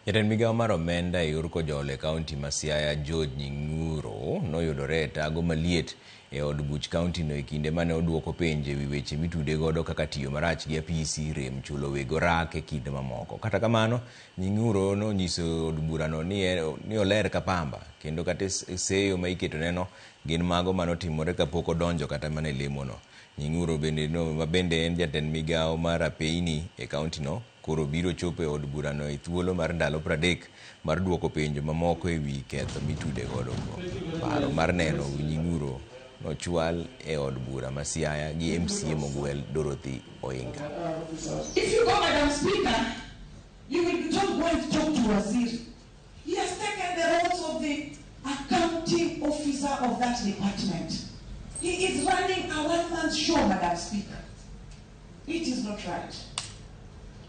Jatend migao mar omenda e yor kojolo e kaunti ma Siaya George Nying'uro noyudore e tago maliet e od buch kaunti no e kinde mane oduoko penjo ewi weche mitude godo kaka tiyo marach gi apisi, rem chulo weg orak e kind mamoko. Kata kamano, Nying'uro nonyiso od burano ni oler ka pamba kendo kata seyo ma iketoneno gin mago manotimore kapok odonjo kata mana e lemono. Nying'uro bende no, ma bende en jatend migao mar apeyni e kaunti no, koro biro chopo e od burano e thuolo mar ndalo 30 mar duoko penjo mamoko e wi ketho mitude godo go. Paro mar neno Nying'uro nochwal e od bura ma Siaya gi MCA mogwel Dorothy Oinga. If you go, Madam Speaker, you will be told, go and talk to Waziri. He has taken the roles of the accounting officer of that department. He is running a one-man show, Madam Speaker. It is not right.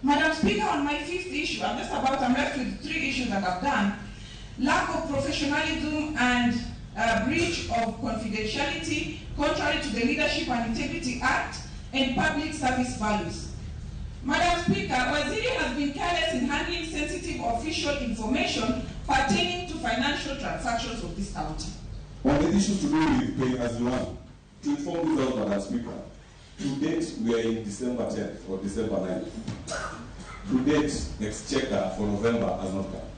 Madam Speaker, on my fifth issue, I'm left with 3 issues that I've done. Lack of professionalism and breach of confidentiality, contrary to the Leadership and Integrity Act and public service values. Madam Speaker, Waziri has been careless in handling sensitive official information pertaining to financial transactions of this county. On the issues to do with pay as you earn, to inform this out, Madam Speaker, to date we are in December 10th or December 9th. To date, exchequer for November has not come.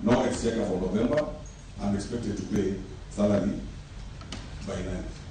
No exchequer for November. I'm expected to pay salary by 9th.